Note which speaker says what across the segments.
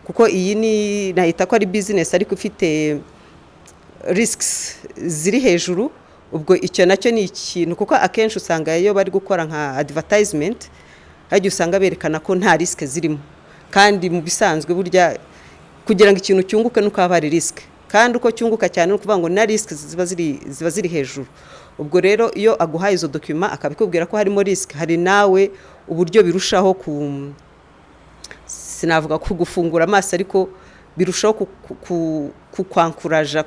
Speaker 1: Kuko iyi ni nahita ko ari business, ariko ifite risks ziri hejuru. Ubwo icyo nacyo ni ikintu, kuko akenshi usanga iyo bari gukora nka advertisement, hajya usanga berekana ko nta risk zirimo. Kandi mu bisanzwe burya kugira ngo ikintu cyunguke nuko haba hari risk, kandi uko cyunguka cyane ni ukuvuga ngo na risk ziba ziri hejuru. Ubwo rero iyo aguhaye izo document, akabikubwira ko harimo risk, hari nawe uburyo birushaho ku, sinavuga ku gufungura amaso, ariko birushaho kukwankuraja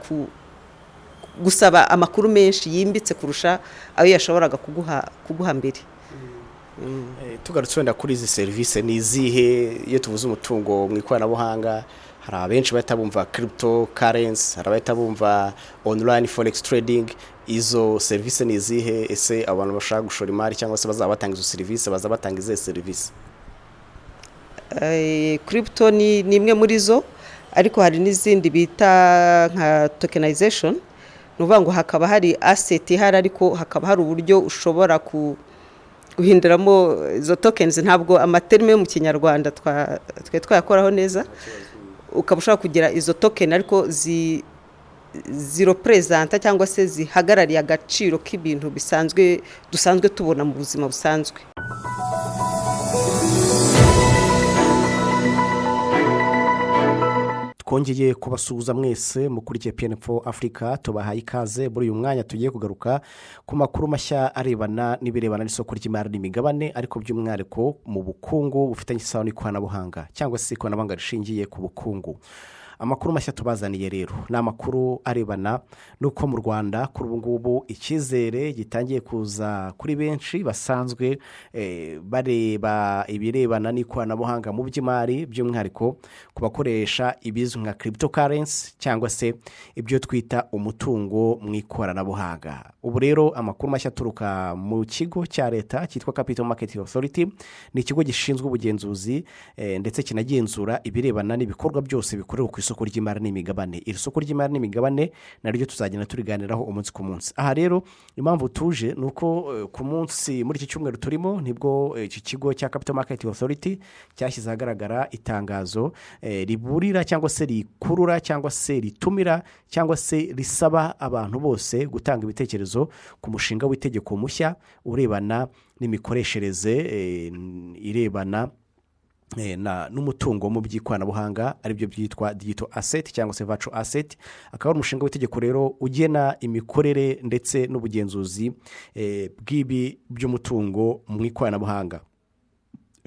Speaker 1: gusaba amakuru menshi yimbitse kurusha ayo yashoboraga kuguha mbere.
Speaker 2: Tugarutse wenda kuri izi serivisi, ni izihe? Iyo tuvuze umutungo mu ikoranabuhanga, hari abenshi bahita bumva crypto currency, hari abahita bumva online forex trading. Izo serivisi ni izihe? Ese abantu bashaka gushora imari cyangwa se bazaba batanga izo serivisi, bazaba batanga izihe serivisi?
Speaker 1: Crypto ni imwe muri zo, ariko hari n'izindi bita nka tokenization. Ni ukuvuga ngo hakaba hari asset ihari, ariko hakaba hari uburyo ushobora guhinduramo izo tokens. Ntabwo ama terme yo mu Kinyarwanda twe twayakoraho neza. Ukaba ushobora kugira izo token, ariko zirepresenta cyangwa se zihagarariye agaciro k'ibintu bisanzwe dusanzwe tubona mu buzima busanzwe.
Speaker 2: Twongeye kubasuhuza mwese mukurikiye PNFO Afurika, tubahaye ikaze muri uyu mwanya. Tugiye kugaruka ku makuru mashya arebana n'ibirebana n'isoko ry'imari n'imigabane, ariko by'umwihariko mu bukungu bufitanye isano n'ikoranabuhanga cyangwa se ikoranabuhanga rishingiye ku bukungu. Amakuru mashya tubazaniye rero ni amakuru arebana n'uko mu Rwanda kuri ubu ngubu icyizere gitangiye kuza kuri benshi basanzwe bareba ibirebana n'ikoranabuhanga mu by'imari, by'umwihariko ku bakoresha ibizwi nka crypto currency cyangwa se ibyo twita umutungo mu ikoranabuhanga. Ubu rero amakuru mashya aturuka mu kigo cya leta cyitwa Capital Market Authority, ni ikigo gishinzwe ubugenzuzi ndetse kinagenzura ibirebana n'ibikorwa byose bikorerwa ku isoko ry'imari n'imigabane. Iri soko ry'imari n'imigabane naryo tuzagenda turiganiraho umunsi ku munsi. Aha rero impamvu tuje ni uko ku munsi muri iki cyumweru turimo nibwo iki kigo cya Capital Market Authority cyashyize ahagaragara itangazo riburira cyangwa se rikurura cyangwa se ritumira cyangwa se risaba abantu bose gutanga ibitekerezo ku mushinga w'itegeko mushya urebana n'imikoreshereze irebana n'umutungo mu by'ikoranabuhanga, aribyo byitwa digital asset cyangwa se virtual asset. Akaba ari umushinga w'itegeko rero ugena imikorere ndetse n'ubugenzuzi bw'ibi by'umutungo mu ikoranabuhanga.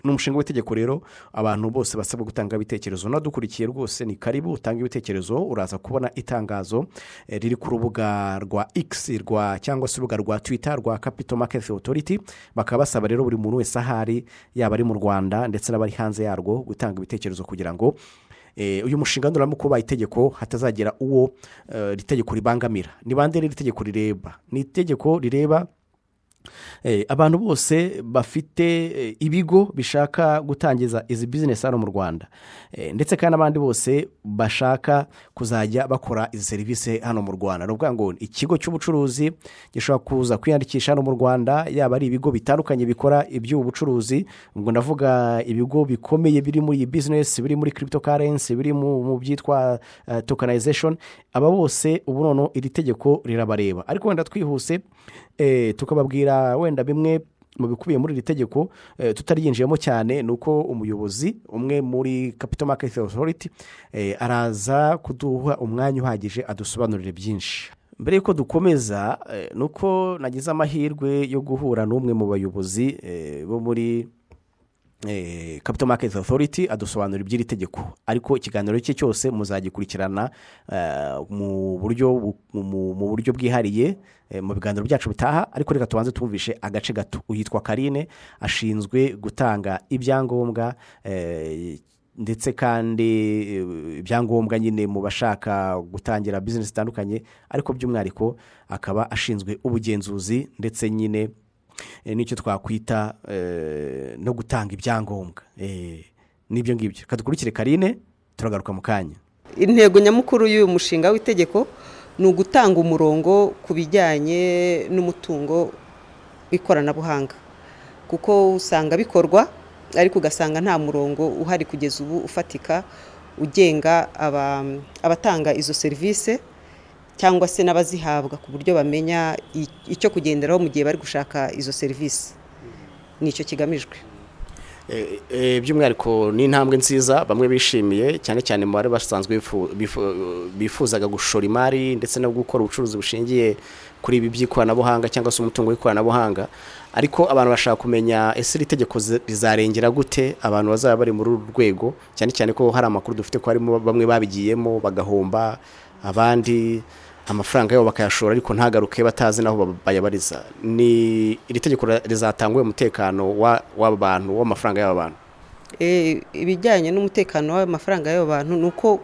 Speaker 2: Ni umushinga w'itegeko rero abantu bose basabwa gutanga ibitekerezo. Unadukurikiye rwose ni karibu utange ibitekerezo. Uraza kubona itangazo riri ku rubuga rwa X rwa cyangwa se urubuga rwa Twitter rwa Capital Market Authority. Bakaba basaba rero buri muntu wese ahari, yaba ari mu Rwanda ndetse n'abari hanze yarwo, gutanga ibitekerezo kugira ngo uyu mushinga nuramuka ubaye itegeko hatazagira uwo iri tegeko ribangamira. Ni bande rero itegeko rireba? Ni itegeko rireba abantu bose bafite ibigo bishaka gutangiza izi business hano mu Rwanda, ndetse kandi n'abandi bose bashaka kuzajya bakora izi serivisi hano mu Rwanda. Ni ukuvuga ngo ikigo cy'ubucuruzi gishobora kuza kwiyandikisha hano mu Rwanda, yaba ari ibigo bitandukanye bikora iby'ubu bucuruzi. Ubwo ndavuga ibigo bikomeye biri muri iyi business, biri muri crypto currency, biri mu byitwa tokenization. Aba bose ubu noneho iri tegeko rirabareba. Ariko wenda twihuse tukababwira wenda bimwe mu bikubiye muri iri tegeko tutaryinjiyemo cyane, ni uko umuyobozi umwe muri Capital Market Authority araza kuduha umwanya uhagije adusobanurire byinshi. Mbere y'uko dukomeza, ni uko nagize amahirwe yo guhura n'umwe mu bayobozi bo muri Capital Market Authority, adusobanurira iby'iri tegeko. Ariko ikiganiro cye cyose muzagikurikirana mu buryo bwihariye mu biganiro byacu bitaha. Ariko reka tubanze tumvishe agace gato. Uyitwa Karine, ashinzwe gutanga ibyangombwa ndetse kandi ibyangombwa nyine mu bashaka gutangira business zitandukanye, ariko by'umwihariko akaba ashinzwe ubugenzuzi ndetse nyine n'icyo twakwita no gutanga ibyangombwa n'ibyo ngibyo. Reka dukurikire Karine, turagaruka mu kanya.
Speaker 1: Intego nyamukuru y'uyu mushinga w'itegeko ni ugutanga umurongo ku bijyanye n'umutungo w'ikoranabuhanga, kuko usanga bikorwa ariko ugasanga nta murongo uhari kugeza ubu ufatika. ugenga abatanga izo serivisi cyangwa se n'abazihabwa, ku buryo bamenya icyo kugenderaho mu gihe bari gushaka izo serivisi. Nicyo kigamijwe.
Speaker 2: By'umwihariko ni intambwe nziza bamwe bishimiye, cyane cyane mu bari basanzwe bifuzaga gushora imari ndetse no gukora ubucuruzi bushingiye kuri ibi by'ikoranabuhanga cyangwa se umutungo w'ikoranabuhanga. Ariko abantu bashaka kumenya: ese iri tegeko rizarengera gute abantu bazaba bari muri uru rwego, cyane cyane ko hari amakuru dufite ko harimo bamwe babigiyemo bagahomba, abandi amafaranga yabo bakayashora ariko ntagaruke, batazi n'aho bayabariza? Ni iri tegeko rizatanga uwo mutekano w'aba bantu, w'amafaranga y'aba bantu?
Speaker 1: Ibijyanye n'umutekano w'amafaranga y'abo bantu ni uko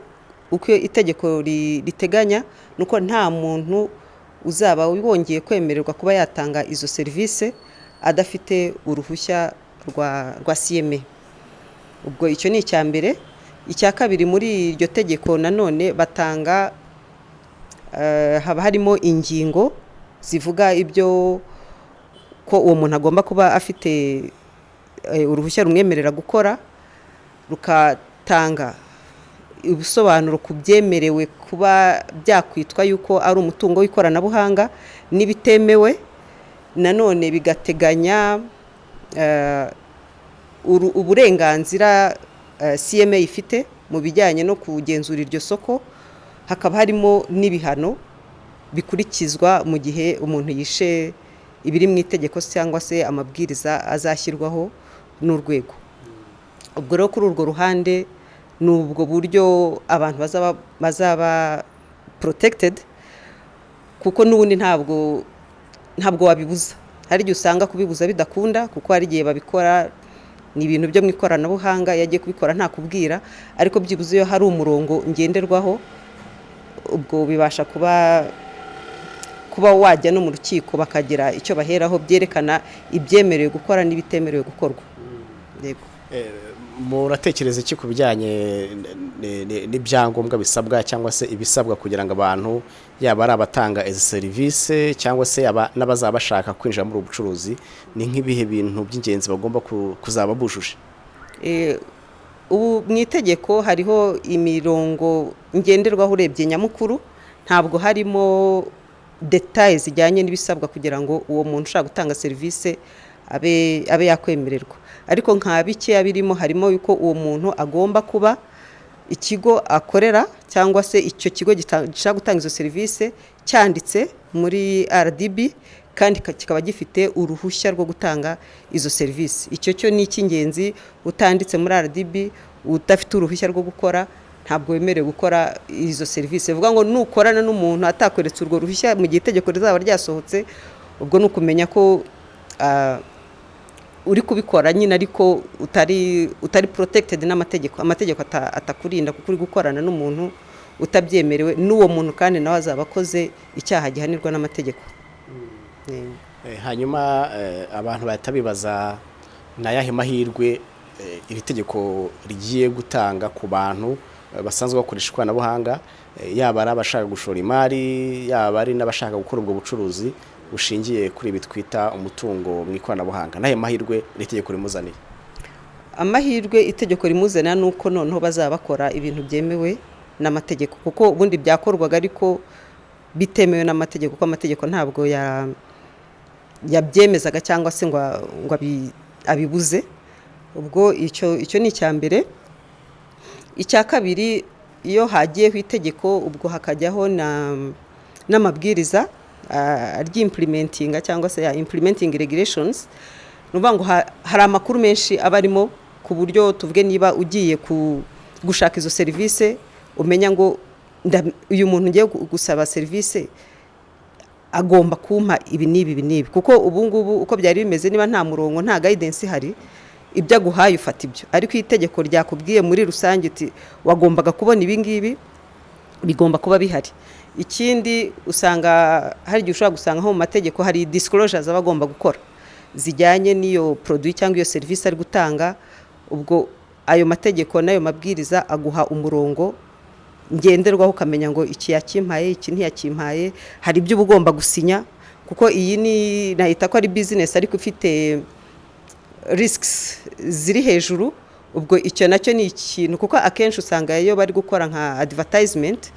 Speaker 1: uko itegeko riteganya ni uko nta muntu uzaba wongeye kwemererwa kuba yatanga izo serivisi adafite uruhushya rwa CMA. Ubwo icyo ni icya mbere. Icya kabiri, muri iryo tegeko nanone batanga haba harimo ingingo zivuga ibyo ko uwo muntu agomba kuba afite uruhushya rumwemerera gukora, rukatanga ubusobanuro ku byemerewe kuba byakwitwa yuko ari umutungo w'ikoranabuhanga n'ibitemewe. Nanone bigateganya uburenganzira CMA ifite mu bijyanye no kugenzura iryo soko, hakaba harimo n'ibihano bikurikizwa mu gihe umuntu yishe ibiri mu itegeko cyangwa se amabwiriza azashyirwaho n'urwego. Ubwo rero kuri urwo ruhande ni ubwo buryo abantu bazaba protected, kuko n'ubundi ntabwo wabibuza. Hari igihe usanga kubibuza bidakunda, kuko hari igihe babikora, ni ibintu byo mu ikoranabuhanga, iyo agiye kubikora nta kubwira. Ariko byibuze iyo hari umurongo ngenderwaho, ubwo bibasha kuba wajya no mu rukiko bakagira icyo baheraho byerekana ibyemerewe gukora n'ibitemerewe gukorwa. Yego.
Speaker 2: Muratekereza iki ku bijyanye n'ibyangombwa bisabwa cyangwa se ibisabwa kugira ngo abantu, yaba ari abatanga izi serivisi cyangwa se n'abazaba bashaka kwinjira muri ubu bucuruzi, ni nk'ibihe bintu by'ingenzi bagomba kuzaba bujuje?
Speaker 1: Ubu mu itegeko hariho imirongo ngenderwaho urebye nyamukuru. Ntabwo harimo détails zijyanye n'ibisabwa kugira ngo uwo muntu ushaka gutanga serivisi abe yakwemererwa, ariko nka bikeya birimo harimo yuko uwo muntu agomba kuba ikigo akorera cyangwa se icyo kigo gishaka gutanga izo serivisi cyanditse muri RDB kandi kikaba gifite uruhushya rwo gutanga izo serivisi. Icyo cyo ni icy'ingenzi. Utanditse muri RDB, udafite uruhushya rwo gukora, ntabwo wemerewe gukora izo serivisi. Bivuga ngo nukorana n'umuntu atakweretse urwo ruhushya, mu gihe itegeko rizaba ryasohotse, ubwo ni ukumenya ko uri kubikora nyine ariko utari protected n'amategeko. Amategeko atakurinda kuko uri gukorana n'umuntu utabyemerewe, n'uwo muntu kandi nawe azaba akoze icyaha gihanirwa n'amategeko.
Speaker 2: Hanyuma abantu bahita bibaza: ni ayahe mahirwe iri tegeko rigiye gutanga ku bantu basanzwe bakoresha ikoranabuhanga, yaba ari abashaka gushora imari, yaba ari n'abashaka gukora ubwo bucuruzi bushingiye kuri ibi twita umutungo mu ikoranabuhanga? N'ayo mahirwe iri tegeko rimuzaniye?
Speaker 1: Amahirwe itegeko rimuzanira ni uko noneho bazaba bakora ibintu byemewe n'amategeko, kuko ubundi byakorwaga ariko bitemewe n'amategeko, kuko amategeko ntabwo yabyemezaga cyangwa se ngo abibuze. Ubwo icyo ni icya mbere. Icya kabiri, iyo hagiyeho itegeko, ubwo hakajyaho n'amabwiriza aryimplementinga cyangwa se ya implementing regulations, ni ukuvuga ngo hari amakuru menshi aba arimo, ku buryo tuvuge niba ugiye gushaka izo serivisi umenya ngo uyu muntu ngiye gusaba serivisi agomba kumpa ibi n'ibi, ibi n'ibi. Kuko ubu ngubu uko byari bimeze, niba nta murongo, nta guidance ihari, ibyo aguhaye ufata ibyo. Ariko iyo itegeko ryakubwiye muri rusange uti wagombaga kubona ibi ngibi, bigomba kuba bihari. Ikindi, usanga hari igihe ushobora gusanga nko mu mategeko hari disclosures aba agomba gukora zijyanye n'iyo produit cyangwa iyo serivisi ari gutanga. Ubwo ayo mategeko n'ayo mabwiriza aguha umurongo ngenderwaho, ukamenya ngo iki yakimpaye, iki ntiyakimpaye. Hari ibyo uba ugomba gusinya, kuko iyi ni nahita ko ari business ariko ifite risks ziri hejuru. Ubwo icyo nacyo ni ikintu, kuko akenshi usanga iyo bari gukora nka advertisement,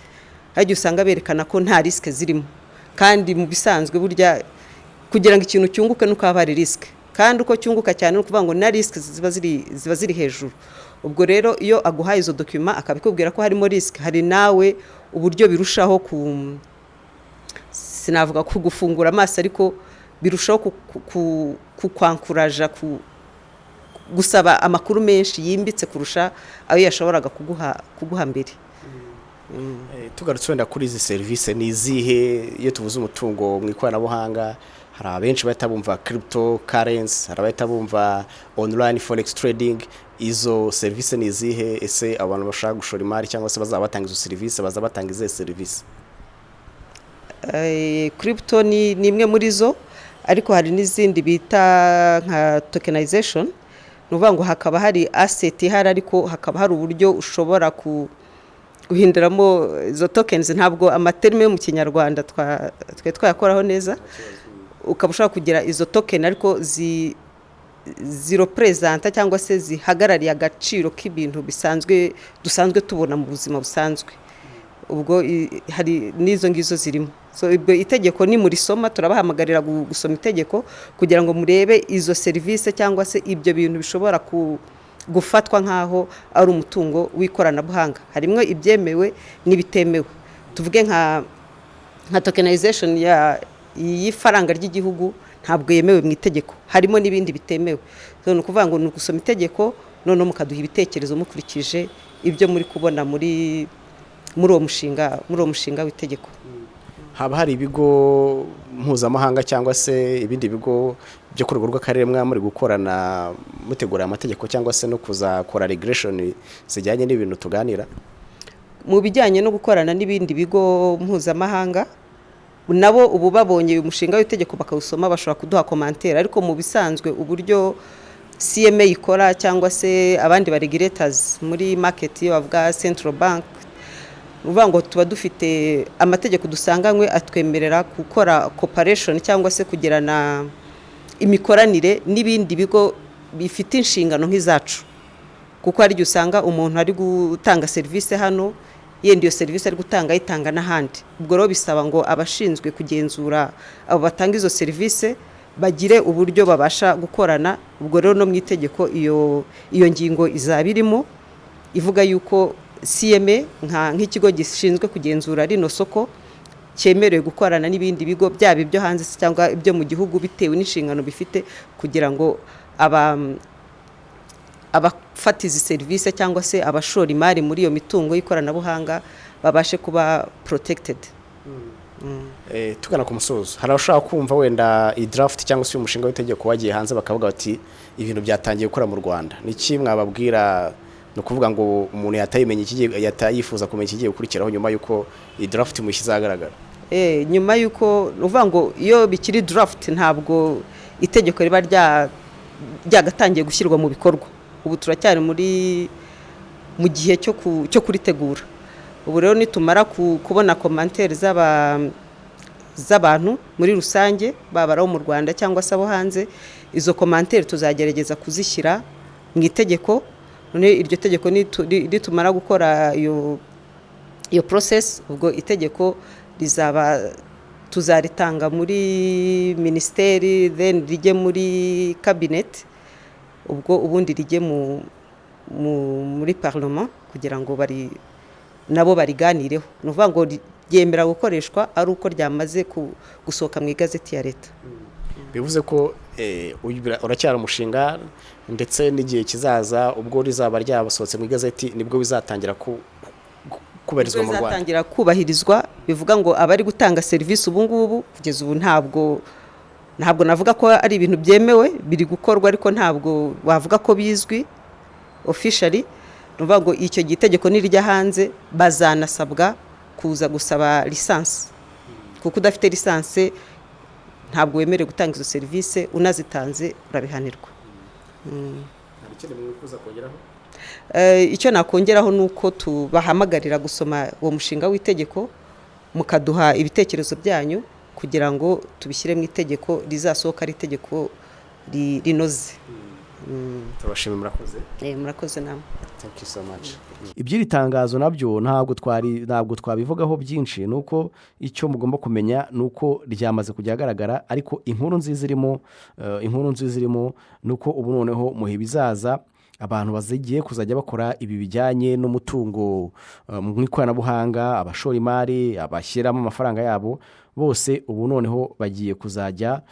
Speaker 1: hari igihe usanga berekana ko nta risque zirimo, kandi mu bisanzwe burya kugira ngo ikintu cyunguke nuko haba hari risque, kandi uko cyunguka cyane ni ukuvuga ngo na risque ziba ziri hejuru. Ubwo rero iyo aguhaye izo document akabikubwira ko harimo risque, hari nawe uburyo birushaho ku, sinavuga ku gufungura amaso, ariko birushaho kukwankuraja gusaba amakuru menshi yimbitse kurusha ayo yashoboraga kuguha mbere.
Speaker 2: Tugarutse wenda kuri izi serivisi, ni izihe? Iyo tuvuze umutungo mu ikoranabuhanga, hari abenshi bahita bumva crypto currency, hari abahita bumva online forex trading. Izo serivisi ni izihe? Ese abantu bashaka gushora imari cyangwa se bazaba batanga izo serivisi, bazaba batanga izihe serivisi?
Speaker 1: Crypto ni imwe muri zo, ariko hari n'izindi bita nka tokenization. Ni ukuvuga ngo hakaba hari asset ihari, ariko hakaba hari uburyo ushobora guhinduramo izo tokens. Ntabwo ama terme yo mu Kinyarwanda twe twayakoraho neza. Ukaba ushobora kugira izo token, ariko zirepresenta cyangwa se zihagarariye agaciro k'ibintu bisanzwe dusanzwe tubona mu buzima busanzwe. Ubwo hari n'izo ngizo zirimo. So ubwo itegeko nimurisoma, turabahamagarira gusoma itegeko kugira ngo murebe izo serivisi cyangwa se ibyo bintu bishobora gufatwa nk'aho ari umutungo w'ikoranabuhanga. Harimo ibyemewe n'ibitemewe. Tuvuge nka tokenization y'ifaranga ry'igihugu ntabwo yemewe mu itegeko, harimo n'ibindi bitemewe. So, ni ukuvuga ngo ni ugusoma itegeko, noneho mukaduha ibitekerezo mukurikije ibyo muri kubona muri uwo mushinga w'itegeko.
Speaker 2: Haba hari ibigo mpuzamahanga cyangwa se ibindi bigo byo ku rwego rw'akarere mwaba muri gukorana mutegura aya mategeko, cyangwa se no kuzakora regulation zijyanye n'ibintu tuganira?
Speaker 1: Mu bijyanye no gukorana n'ibindi bigo mpuzamahanga, nabo ubu babonye uyu mushinga w'itegeko bakawusoma, bashobora kuduha commentaire. Ariko mu bisanzwe uburyo CMA ikora cyangwa se abandi ba regulators muri market, bavuga central bank, ni ukuvuga ngo tuba dufite amategeko dusanganywe atwemerera gukora cooperation cyangwa se kugirana imikoranire n'ibindi bigo bifite inshingano nk'izacu, kuko hari igihe usanga umuntu ari gutanga serivisi hano, yenda iyo serivisi ari gutanga ayitanga n'ahandi. Ubwo rero bisaba ngo abashinzwe kugenzura abo batanga izo serivisi bagire uburyo babasha gukorana. Ubwo rero no mu itegeko iyo ngingo izaba irimo, ivuga yuko CMA nk'ikigo gishinzwe kugenzura rino soko cyemerewe gukorana n'ibindi bigo, byaba ibyo hanze se cyangwa ibyo mu gihugu, bitewe n'inshingano bifite, kugira ngo abafata izi serivisi cyangwa se abashora imari muri iyo mitungo y'ikoranabuhanga babashe kuba protected.
Speaker 2: Tugana ku musozo, hari abashaka kumva wenda iyi draft cyangwa se uyu mushinga w'itegeko wagiye hanze, bakavuga bati ibintu byatangiye gukora mu Rwanda. Ni iki mwababwira? Ni ukuvuga ngo umuntu yatayimenya ikigiye, yatayifuza kumenya ikigiye gukurikiraho nyuma y'uko iyi draft mushyize ahagaragara.
Speaker 1: Nyuma y'uko, ni ukuvuga ngo iyo bikiri draft ntabwo itegeko riba ryagatangiye gushyirwa mu bikorwa. Ubu turacyari mu gihe cyo kuritegura. Ubu rero nitumara kubona commentaire z'abantu muri rusange, baba ari abo mu Rwanda cyangwa se abo hanze, izo commentaire tuzagerageza kuzishyira mu itegeko. None iryo tegeko nitumara gukora iyo process, ubwo itegeko rizaba, tuzaritanga muri minisiteri, then rijye muri cabinet, ubwo ubundi rijye muri parlement kugira ngo bari nabo bariganireho. Ni ukuvuga ngo ryemera gukoreshwa ari uko ryamaze gusohoka mu igazeti ya leta.
Speaker 2: Bivuze ko uracyari umushinga, ndetse n'igihe kizaza ubwo rizaba ryasohotse mu igazeti nibwo bizatangira kubahirizwa mu Rwanda.
Speaker 1: Bizatangira kubahirizwa. Bivuga ngo abari gutanga serivisi ubu ngubu, kugeza ubu ntabwo navuga ko ari ibintu byemewe. Biri gukorwa, ariko ntabwo wavuga ko bizwi officially. Ni ukuvuga ngo icyo gihe itegeko nirijya hanze, bazanasabwa kuza gusaba licence, kuko udafite licence ntabwo wemerewe gutanga izo serivisi, unazitanze urabihanirwa.
Speaker 2: Hari ikindi mwifuza kongeraho?
Speaker 1: Icyo nakongeraho ni uko tubahamagarira gusoma uwo mushinga w'itegeko, mukaduha ibitekerezo byanyu kugira ngo tubishyire mu itegeko rizasohoka ari itegeko rinoze.
Speaker 2: Turabashimiye, murakoze.
Speaker 1: Murakoze namwe.
Speaker 2: Thank you so much. Iby'iri tangazo nabyo ntabwo twabivugaho byinshi. Ni uko icyo mugomba kumenya ni uko ryamaze kujya ahagaragara, ariko inkuru nziza irimo ni uko ubu noneho mu bihe bizaza abantu bazigiye kuzajya bakora ibi bijyanye n'umutungo mu ikoranabuhanga, abashora imari, abashyiramo amafaranga yabo bose, ubu noneho bagiye kuzajya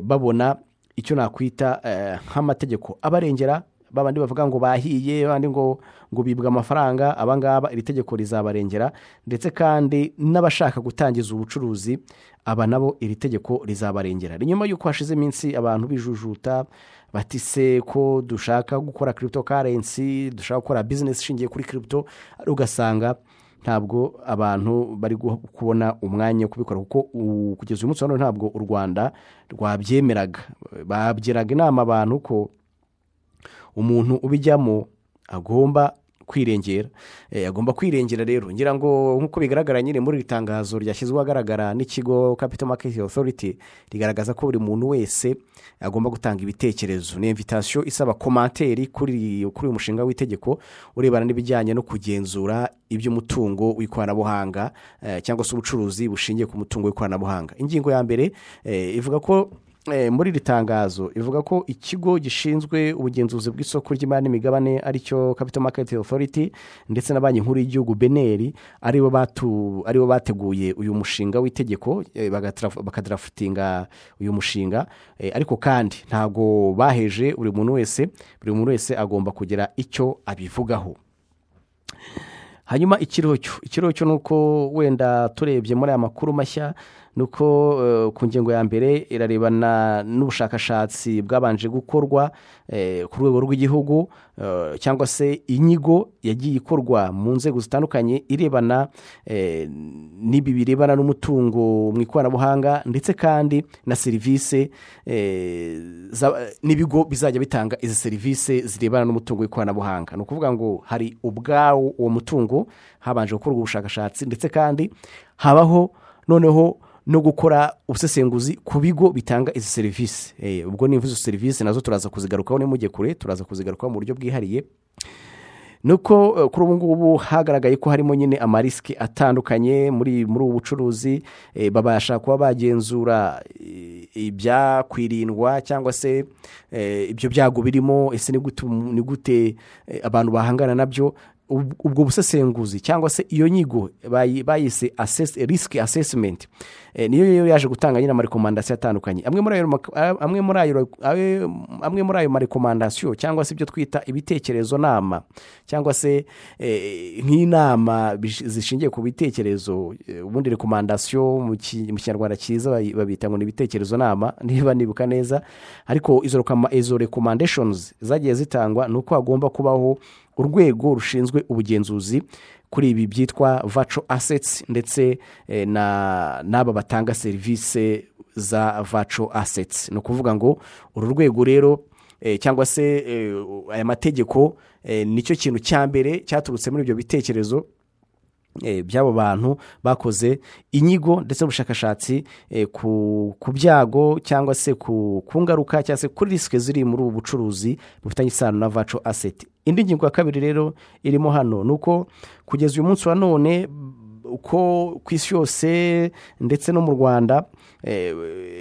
Speaker 2: babona icyo nakwita nk'amategeko abarengera. Babandi bavuga ngo bahiye, abandi ngo bibwa amafaranga, abangaba iri tegeko rizabarengera. Ndetse kandi n'abashaka gutangiza ubucuruzi, aba nabo iri tegeko rizabarengera. Ni nyuma y'uko hashize iminsi abantu bijujuta bati: "Se ko dushaka gukora cryptocurrency, dushaka gukora business ishingiye kuri crypto?" Ugasanga ntabwo abantu bari kubona umwanya wo kubikora, kuko kugeza uyu munsi wa none ntabwo u Rwanda rwabyemeraga. Bagiraga inama abantu ko umuntu ubijyamo agomba kwirengera. Agomba kwirengera. Rero ngira ngo nk'uko bigaragara nyine muri iri tangazo ryashyizwe ahagaragara n'ikigo Capital Market Authority, rigaragaza ko buri muntu wese agomba gutanga ibitekerezo. Ni invitation isaba commentaire kuri uyu mushinga w'itegeko urebana n'ibijyanye no kugenzura iby'umutungo w'ikoranabuhanga, cyangwa se ubucuruzi bushingiye ku mutungo w'ikoranabuhanga. Ingingo ya mbere ivuga ko muri iri tangazo ivuga ko ikigo gishinzwe ubugenzuzi bw'isoko ry'imari n'imigabane, aricyo Capital Market Authority, ndetse na Banki Nkuru y'Igihugu BNR, aribo bateguye uyu mushinga w'itegeko, bakadraftinga uyu mushinga. Ariko kandi ntabwo baheje buri muntu wese, buri muntu wese agomba kugira icyo abivugaho. Hanyuma ikiriho cyo ni uko wenda turebye muri aya makuru mashya, ni uko ku ngingo ya mbere irarebana n'ubushakashatsi bwabanje gukorwa ku rwego rw'igihugu, cyangwa se inyigo yagiye ikorwa mu nzego zitandukanye irebana n'ibi birebana n'umutungo mu ikoranabuhanga, ndetse kandi na serivisi n'ibigo bizajya bitanga izi serivisi zirebana n'umutungo w'ikoranabuhanga. Ni ukuvuga ngo hari ubwawo uwo mutungo habanje gukorwa ubushakashatsi, ndetse kandi habaho noneho no gukora ubusesenguzi ku bigo bitanga izi serivisi. Ubwo niba izo serivisi nazo turaza kuzigarukaho, nimujye kure, turaza kuzigarukaho mu buryo bwihariye. Ni uko kuri ubu ngubu hagaragaye ko harimo nyine amarisks atandukanye muri ubu bucuruzi. Babasha kuba bagenzura ibyakwirindwa cyangwa se ibyo byago birimo. Ese ni gute abantu bahangana nabyo? Ubwo busesenguzi cyangwa se iyo nyigo bayise risk assessment. Niyo rero yaje gutanga nyine amarecommandations atandukanye. Amwe muri ayo marecommandations, cyangwa se ibyo twita ibitekerezo nama, cyangwa se nk'inama zishingiye ku bitekerezo, ubundi recommandation mu Kinyarwanda cyiza babita ngo ni ibitekerezo nama, niba nibuka neza. Ariko izo recommendations zagiye zitangwa ni uko hagomba kubaho urwego rushinzwe ubugenzuzi kuri ibi byitwa virtual assets, ndetse n'aba batanga serivisi za virtual assets. Ni ukuvuga ngo uru rwego rero, cyangwa se aya mategeko, nicyo kintu cya mbere cyaturutse muri ibyo bitekerezo by'abo bantu bakoze inyigo ndetse n'ubushakashatsi ku byago cyangwa se ku ngaruka cyangwa se kuri risques ziri muri ubu bucuruzi bufitanye isano na virtual asset. Indi ngingo ya kabiri rero irimo hano ni uko kugeza uyu munsi wa none, uko ku isi yose ndetse no mu Rwanda,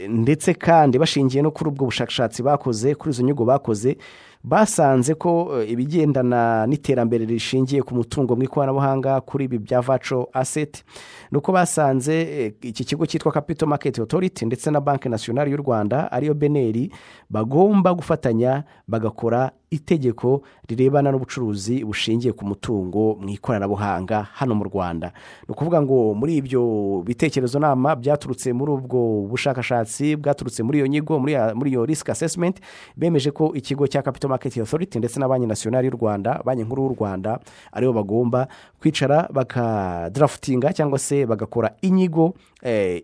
Speaker 2: ndetse kandi bashingiye no kuri ubwo bushakashatsi bakoze, kuri izo nyigo bakoze, basanze ko ibigendana n'iterambere rishingiye ku mutungo mu ikoranabuhanga, kuri ibi bya virtual asset, ni uko basanze iki kigo cyitwa Capital Market Authority ndetse na Banki Nationale y'u Rwanda, ariyo BNR, bagomba gufatanya bagakora itegeko rirebana n'ubucuruzi bushingiye ku mutungo mu ikoranabuhanga hano mu Rwanda. Ni ukuvuga ngo muri ibyo bitekerezo nama byaturutse muri ubwo bushakashatsi, bwaturutse muri iyo nyigo, muri iyo risk assessment, bemeje ko ikigo cya Capital Market Authority ndetse na Banki Nationale y'u Rwanda, Banki Nkuru y'u Rwanda, aribo bagomba kwicara bakadraftinga cyangwa se bagakora inyigo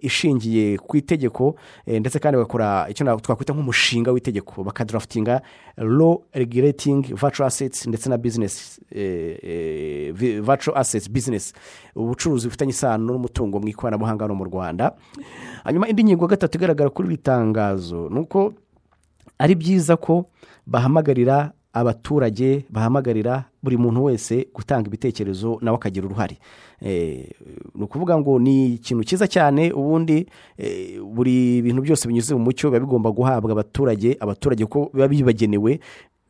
Speaker 2: ishingiye ku itegeko, ndetse kandi bagakora icyo twakwita nk'umushinga w'itegeko, bakadraftinga law regulating virtual assets ndetse na business, virtual assets business, ubucuruzi bufitanye isano n'umutungo mu ikoranabuhanga no mu Rwanda. Hanyuma indi ngingo ya gatatu igaragara kuri iri tangazo ni uko Ari byiza ko bahamagarira abaturage, bahamagarira buri muntu wese gutanga ibitekerezo, nawe akagira uruhare. Ni ukuvuga ngo ni ikintu cyiza cyane. Ubundi buri bintu byose binyuze mu mucyo biba bigomba guhabwa abaturage ko biba bibagenewe.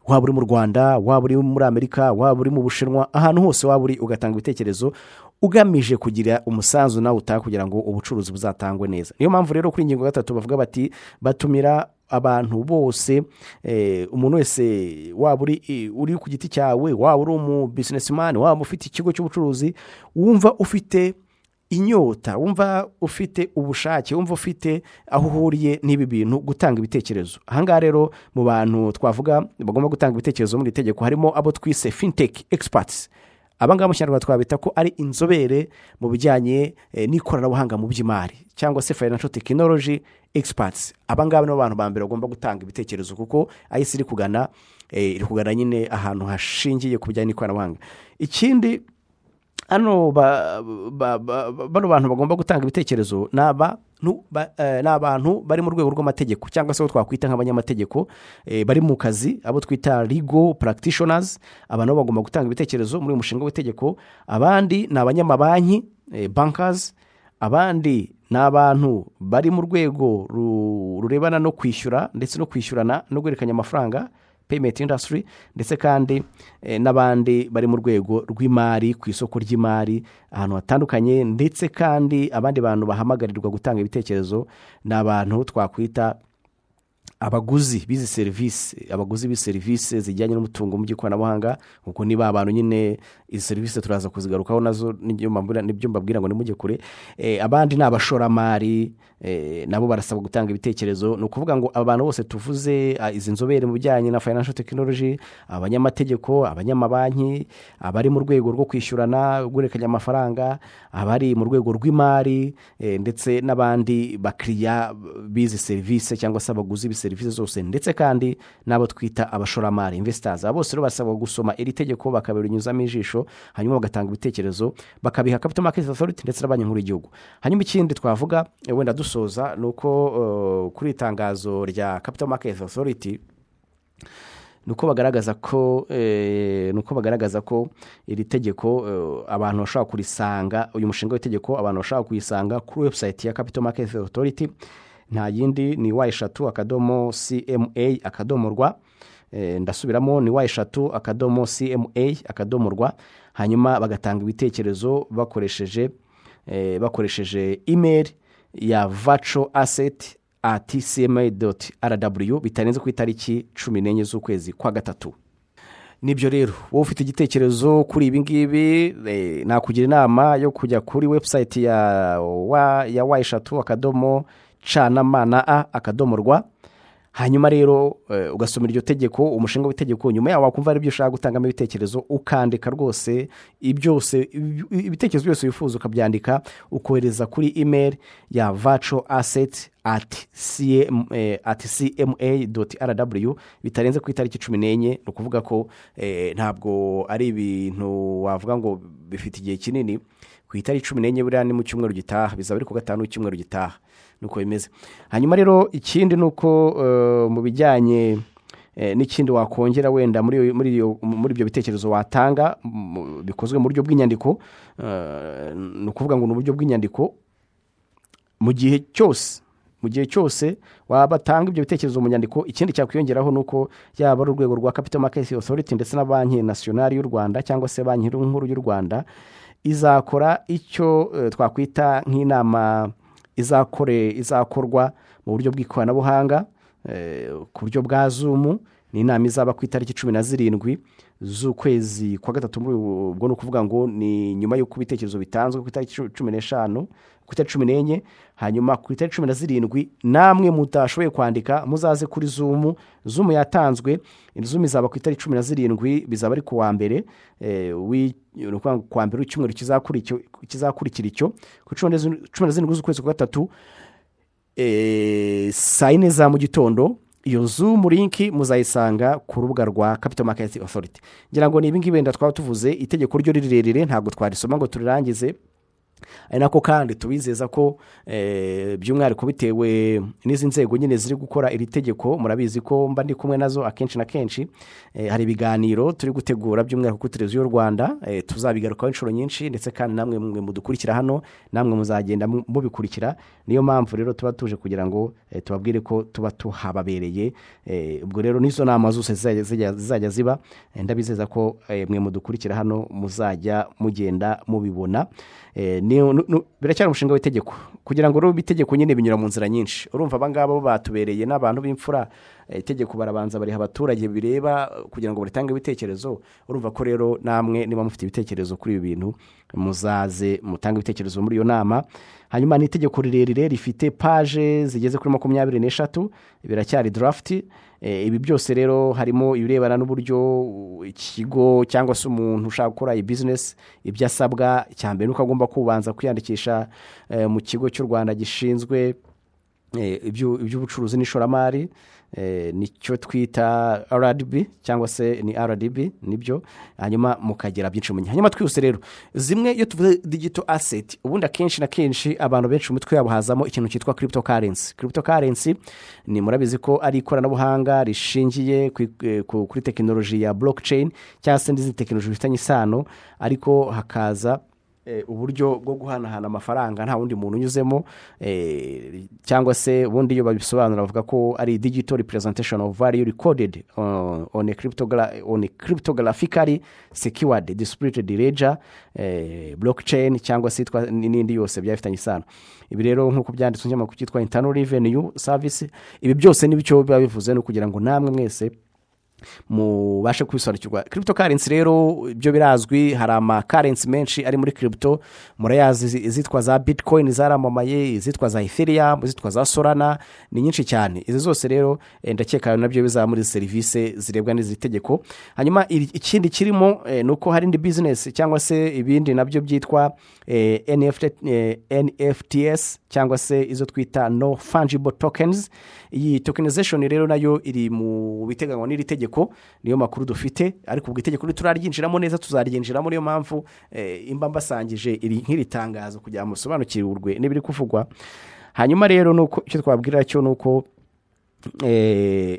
Speaker 2: Waba uri mu Rwanda, waba uri muri Amerika, waba uri mu Bushinwa, ahantu hose waba uri, ugatanga ibitekerezo ugamije kugira umusanzu nawe utaha kugira ngo ubucuruzi buzatangwe neza. Niyo mpamvu rero kuri ingingo ya gatatu bavuga bati batumira abantu bose, umuntu wese, waba uri ku giti cyawe, waba uri umu businessman, waba ufite ikigo cy'ubucuruzi, wumva ufite inyota, wumva ufite ubushake, wumva ufite aho uhuriye n'ibi bintu, gutanga ibitekerezo. Ahangaha rero mu bantu twavuga bagomba gutanga ibitekerezo muri iri tegeko harimo abo twise fintech experts. Abangaba mu Kinyarwanda twabita ko ari inzobere mu bijyanye n'ikoranabuhanga mu by'imari, cyangwa se financial technology experts. Abangaba nibo bantu ba mbere bagomba gutanga ibitekerezo, kuko ayisi iri kugana nyine ahantu hashingiye ku bijyanye n'ikoranabuhanga. Ikindi hano bano bantu bagomba gutanga ibitekerezo ni abantu bari mu rwego rw'amategeko, cyangwa se abo twakwita nk'abanyamategeko bari mu kazi, abo twita legal practitioners. Aba nabo bagomba gutanga ibitekerezo muri uyu mushinga w'itegeko. Abandi ni abanyamabanki, bankers. Abandi ni abantu bari mu rwego rurebana no kwishyura ndetse no kwishyurana no guhererekanya amafaranga, payment industry, ndetse kandi n'abandi bari mu rwego rw'imari, ku isoko ry'imari ahantu hatandukanye. Ndetse kandi abandi bantu bahamagarirwa gutanga ibitekerezo ni abantu twakwita abaguzi b'izi serivisi, abaguzi b'izi serivisi zijyanye n'umutungo mu by'ikoranabuhanga, kuko niba abantu nyine izi serivisi turaza kuzigarukaho nazo, nibyo mbabwira ngo nimujye kure. Abandi ni abashoramari, nabo barasabwa gutanga ibitekerezo. Ni ukuvuga ngo aba bantu bose tuvuze, izi nzobere mu bijyanye na financial technology, abanyamategeko, abanyamabanki, abari mu rwego rwo kwishyurana, guhererekanya amafaranga, abari mu rwego rw'imari, ndetse n'abandi bakiriya b'izi serivisi cyangwa se abaguzi b'izi serivisi zose, ndetse kandi n'abo twita abashoramari, investors. Aba bose rero basabwa gusoma iri tegeko, bakabirinyuzamo ijisho, hanyuma bagatanga ibitekerezo, bakabiha Capital Market Authority ndetse na Banki Nkuru y'Igihugu. Hanyuma ikindi twavuga, wenda dusoza, ni uko kuri iri tangazo rya Capital Market Authority ni uko bagaragaza ko iri tegeko abantu bashobora kurisanga, uyu mushinga w'itegeko abantu bashobora kuyisanga kuri website ya Capital Market Authority. Nta yindi, ni www.cma.rw. Ndasubiramo, ni www.cma.rw. Hanyuma bagatanga ibitekerezo bakoresheje email ya virtualasset@cma.rw bitarenze ku itariki 14 z'ukwezi kwa gatatu. Nibyo rero, wowe ufite igitekerezo kuri ibi ngibi, nakugira inama yo kujya kuri website ya www.cma.rw, hanyuma rero ugasoma iryo tegeko, umushinga w'itegeko. Nyuma yawo wakumva hari ibyo ushaka gutangamo ibitekerezo, ukandika rwose byose, ibitekerezo byose wifuza ukabyandika, ukohereza kuri email ya virtualasset@cma.rw bitarenze ku itariki 14. Ni ukuvuga ko ntabwo ari ibintu wavuga ngo bifite igihe kinini. Ku itariki 14, buriya ni mu cyumweru gitaha, bizaba ari ku gatanu w'icyumweru gitaha, nuko bimeze. Hanyuma rero ikindi ni uko mu bijyanye n'ikindi wakongera wenda muri ibyo bitekerezo watanga bikozwe mu buryo bw'inyandiko, ni ukuvuga ngo ni uburyo bw'inyandiko. Mu gihe cyose wabatanga ibyo bitekerezo mu nyandiko, ikindi cyakwiyongeraho ni uko yaba ari urwego rwa Capital Market Authority ndetse na Banki Nasiyonari y'u Rwanda, cyangwa se Banki Nkuru y'u Rwanda, izakora icyo twakwita nk'inama izakorwa mu buryo bw'ikoranabuhanga, ku buryo bwa Zoom. Ni inama izaba ku itariki 17 z'ukwezi kwa gatatu. Muri ubwo ni ukuvuga ngo ni nyuma y'uko ibitekerezo bitanzwe ku itariki 15, ku itariki 14, hanyuma ku itariki 17 namwe mutashoboye kwandika muzaze kuri Zoom. Zoom yatanzwe, Zoom izaba ku itariki 17, bizaba ari ku wa mbere, ni ukuvuga ngo ku wa mbere w'icyumweru kizakurikira icyo, ku 17 z'ukwezi kwa gatatu, saa 4 za mu gitondo. Iyo Zoom link muzayisanga ku rubuga rwa Capital Market Authority. Ngira ngo ni ibi ngibi wenda twaba tuvuze. Itegeko ryo rirerire, ntabwo twarisoma ngo turirangize. Ari nako kandi tubizeza ko by'umwihariko bitewe n'izi nzego nyine ziri gukora iri tegeko, murabizi ko mba ndi kumwe nazo akenshi na kenshi. Hari ibiganiro turi gutegura by'umwihariko kuri Televiziyo y'u Rwanda, tuzabigarukaho inshuro nyinshi, ndetse kandi namwe mwe mudukurikira hano, namwe muzagenda mubikurikira. Niyo mpamvu rero tuba tuje kugira ngo tubabwire ko tuba tuhababereye. Ubwo rero n'izo nama zose zizajya ziba, ndabizeza ko mwe mudukurikira hano muzajya mugenda mubibona. Biracyari umushinga w'itegeko. Kugira ngo rube itegeko nyine binyura mu nzira nyinshi. Urumva aba ngaba bo batubereye n'abantu b'imfura, itegeko barabanza bariha abaturage bireba kugira ngo baritange ibitekerezo. Urumva ko rero namwe niba mufite ibitekerezo kuri ibi bintu, muzaze mutange ibitekerezo muri iyo nama. Hanyuma ni itegeko rirerire rifite paje zigeze kuri 23, biracyari draft. Ibi byose rero harimo ibirebana n'uburyo ikigo cyangwa se umuntu ushaka gukora iyi business ibyo asabwa. Icya mbere nuko agomba kubanza kwiyandikisha mu kigo cy'u Rwanda gishinzwe iby'ubucuruzi n'ishoramari, nicyo twita RDB cyangwa se ni RDB nibyo. Hanyuma mukagira byinshi mumenya. Hanyuma twihuse rero, zimwe iyo tuvuze digital asset, ubundi akenshi na kenshi abantu benshi mu mitwe yabo hazamo ikintu cyitwa cryptocurrency. Cryptocurrency ni murabizi ko ari ikoranabuhanga rishingiye kuri tekinoloji ya blockchain cyangwa se n'izindi tekinoloji bifitanye isano, ariko hakaza uburyo bwo guhanahana amafaranga nta wundi muntu unyuzemo, cyangwa se ubundi iyo babisobanura bavuga ko ari digital representation of value recorded on a cryptographically secured distributed ledger, blockchain cyangwa se yitwa n'indi yose byaba bifitanye isano. Ibi rero nk'uko byanditswe mu kinyamakuru cyitwa Internal Revenue Service, ibi byose n'ibyo biba bivuze ni ukugira ngo namwe mwese mubashe kubisobanukirwa. Cryptocurrency rero ibyo birazwi, hari ama currency menshi ari muri crypto murayazi, izitwa za Bitcoin zaramamaye, izitwa za Ethereum, izitwa za Solana, ni nyinshi cyane. Izi zose rero ndakeka nabyo bizaba muri serivisi zirebwa n'izi tegeko. Hanyuma ikindi kirimo ni uko hari indi business cyangwa se ibindi nabyo byitwa NFT, NFTs cyangwa se izo twita non fungible tokens. Iyi tokenization rero nayo iri mu biteganywa n'iri tegeko, niyo makuru dufite, ariko ubwo itegeko ntituraryinjiramo neza, tuzaryinjiramo. Niyo mpamvu imba mbasangije iri nk'iri tangazo kugira ngo musobanukirwe n'ibiri kuvugwa. Hanyuma rero nuko icyo twabwira cyo ni uko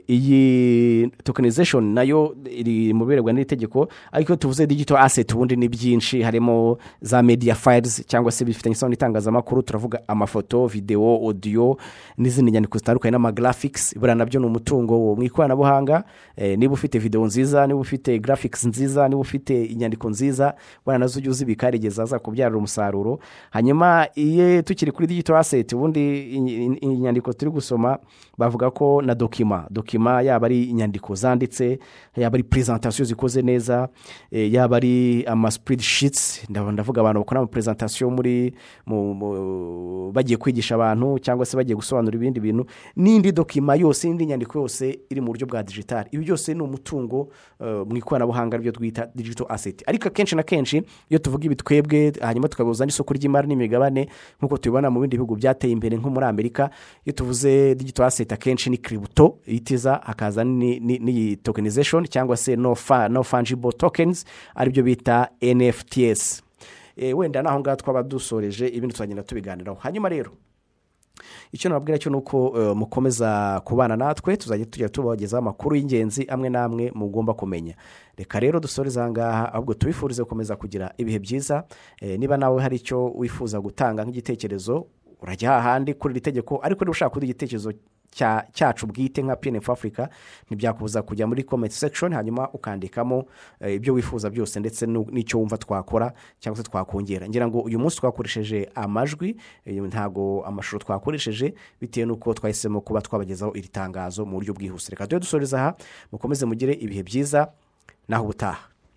Speaker 2: iyi tokenization nayo iri mu birebwa n'iri tegeko. Ariko iyo tuvuze digital asset ubundi ni byinshi, harimo za media files cyangwa se bifitanye isano n'itangazamakuru, turavuga amafoto, videwo, audio n'izindi nyandiko zitandukanye n'ama graphics. Buriya nabyo ni umutungo mu ikoranabuhanga. Niba ufite videwo nziza, niba ufite graphics nziza, niba ufite inyandiko nziza, buriya nazo ujye uzibika rigeza zakubyarira umusaruro. Hanyuma iyo tukiri kuri digital asset, ubundi inyandiko turi gusoma bavuga ko na document yaba ari inyandiko zanditse, yaba ari presentation zikoze neza, yaba ari ama spreadsheets, ndavuga abantu bakora ama presentation muri bagiye kwigisha abantu cyangwa se bagiye gusobanura ibindi bintu, n'indi document yose, n'indi nyandiko yose iri mu buryo bwa digital. Ibi byose ni umutungo mu ikoranabuhanga, aribyo twita digital asset. Ariko akenshi na kenshi iyo tuvuga ibi twebwe hanyuma tukabihuza n'isoko ry'imari n'imigabane nk'uko tubibona mu bindi bihugu byateye imbere nko muri Amerika, iyo tuvuze digital asset akenshi ni crypto itiza, hakaza n'iyi tokenization cyangwa se non fungible tokens, aribyo bita NFTs. Wenda naho ngaho twaba dusoreje, ibindi tuzagenda tubiganiraho. Hanyuma rero icyo nababwira cyo ni uko mukomeza kubana natwe, tuzajya tujya tubagezaho amakuru y'ingenzi amwe n'amwe mugomba kumenya. Reka rero dusoreze aha ngaha, ahubwo tubifurize gukomeza kugira ibihe byiza. Niba nawe hari icyo wifuza gutanga nk'igitekerezo, urajya hahandi kuri iri tegeko, ariko niba ushaka kuduha igitekerezo cyacu bwite nka PNF Africa, ntibyakubuza kujya muri comment section hanyuma ukandikamo ibyo wifuza byose ndetse n'icyo wumva twakora cyangwa se twakongera. Ngira ngo uyu munsi twakoresheje amajwi, ntago amashusho twakoresheje, bitewe n'uko twahisemo kuba twabagezaho iri tangazo mu buryo bwihuse. Reka tujye dusoreza aha, mukomeze mugire ibihe byiza, naho ubutaha.